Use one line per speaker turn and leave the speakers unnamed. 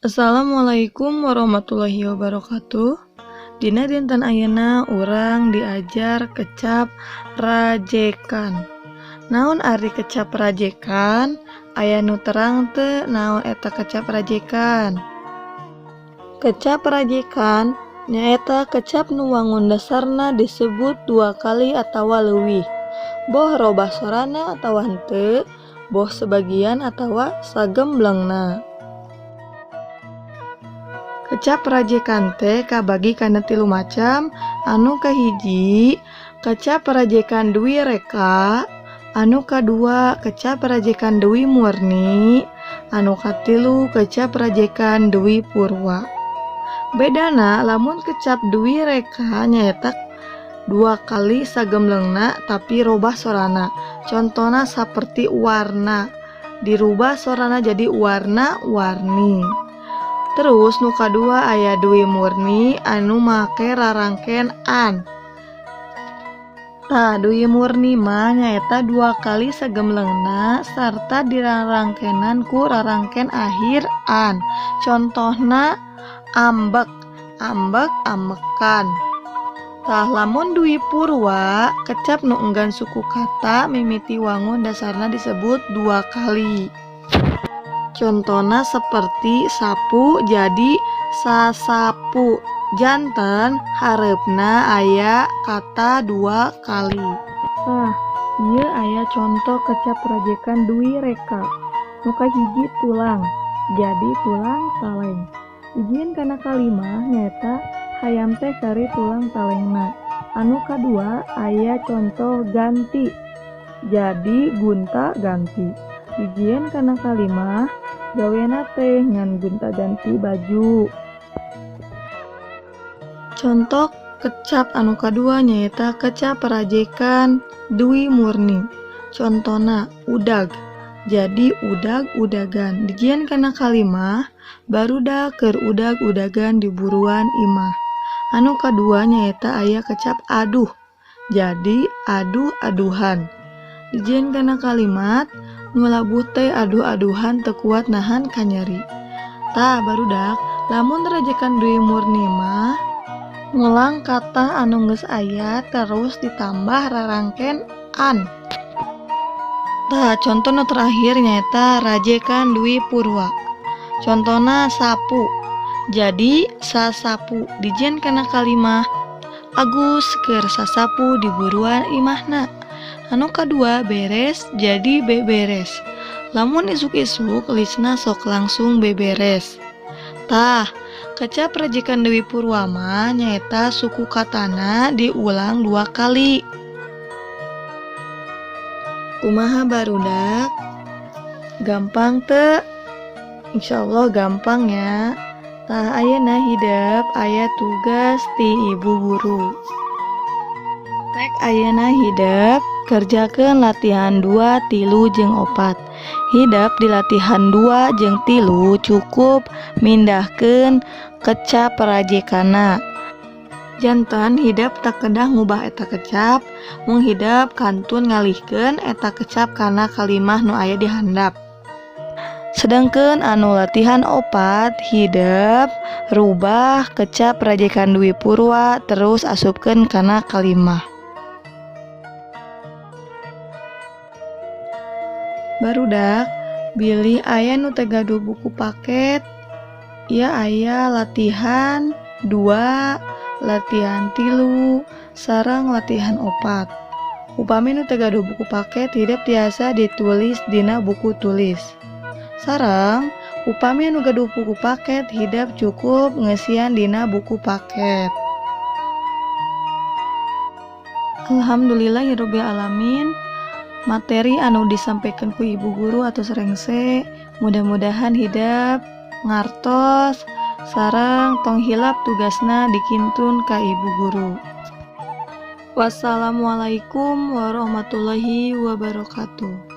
Assalamualaikum warahmatullahi wabarakatuh. Dina dinten ayeuna urang diajar kecap rajekan. Naon ari kecap rajekan? Aya nu terang teu naon eta kecap rajekan? Kecap rajekan nyaeta kecap nu wangun dasarna disebut dua kali atawa leuwih, boh robah sorana atawa henteu, boh sebagian atawa sagemblengna. Kecap rajekan teh kabagi kana tilu macam, anu kahiji kecap rajekan dwi reka, anu kadua kecap rajekan dwi murni, anu katilu kecap rajekan dwi purwa. Bedana lamun kecap dwi reka nyaeta dua kali sagemblengna tapi robah sorana. Contona saperti warna, dirubah sorana jadi warna-warni. Terus nu kadua aya dwi murni anu make rarangken an. Tah, dwi murni mah nyaeta dua kali sagemblengna sarta dirarangkenan ku rarangken akhir an. Contohna ambek, ambek ambekan. Tah, lamun dwi purwa kecap nu enggan suku kata mimiti wangun dasarna disebut dua kali. Contona seperti sapu jadi sasapu, janten hareupna aya kata dua kali. Tah, ieu aya conto kecap rajekan dwi reka. Nu kahiji tulang, jadi tulang taleng. Dijieun kana kalimah nyaeta hayam teh sari tulang talengna. Anu kadua aya conto ganti, jadi gunta ganti. Dijieun kana kalimah gawena teh ngan gonta-ganti baju. Conto kecap anu kadua nyaeta kecap rajekan dwi murni. Contona udag, jadi udag-udagan. Dijieun kana kalimah barudak keur udag-udagan di buruan imah. Anu kadua nyaeta aya kecap aduh, jadi aduh-aduhan. Dijieun kana kalimat nu labuh teh aduh-aduhan teu kuat nahan kanyeri. Tah barudak, lamun rajekan dwi murni mah ngulang kata anu geus aya terus ditambah rarangken an. Tah, conto nu terakhir nyaeta rajekan dwi purwa. Contona sapu, jadi sasapu. Dijieun kana kalimah Agus keur sasapu di buruan imahna. Anu kadua beres jadi beberes. Lamun isuk-isuk lisna sok langsung beberes. Tah, kecap rajekan dwi purwa mah nyaeta suku katana diulang dua kali. Kumaha barudak? Gampang teu? Insyaallah gampang ya. Tah, ayeuna hidep aya tugas ti ibu guru. Rek ayeuna hidep kerjakeun latihan 2, 3 jeung 4. Hidep di latihan 2 jeung 3 cukup mindahkeun kecap rajekanna. Janten hidep teu kedah ngubah eta kecap, mung hidep kantun ngalihkeun eta kecap kana kalimah nu aya di handap. Sedangkeun anu latihan 4 hidep rubah kecap rajekan dwi purwa terus asupkeun kana kalimah. Barudak, bilih aya nu teu gaduh buku paket, ieu aya latihan 2, latihan 3, sareng latihan 4. Upami nu teu gaduh buku paket hidep tiasa ditulis dina buku tulis. Sareng upami anu gaduh buku paket hidep cukup ngeusian dina buku paket. Alhamdulillahirabbil alamin. Materi anu disampaikan ku ibu guru atau rengse, mudah-mudahan hidep ngartos sareng tong hilap tugasna dikintun ka ibu guru. Wassalamualaikum warahmatullahi wabarakatuh.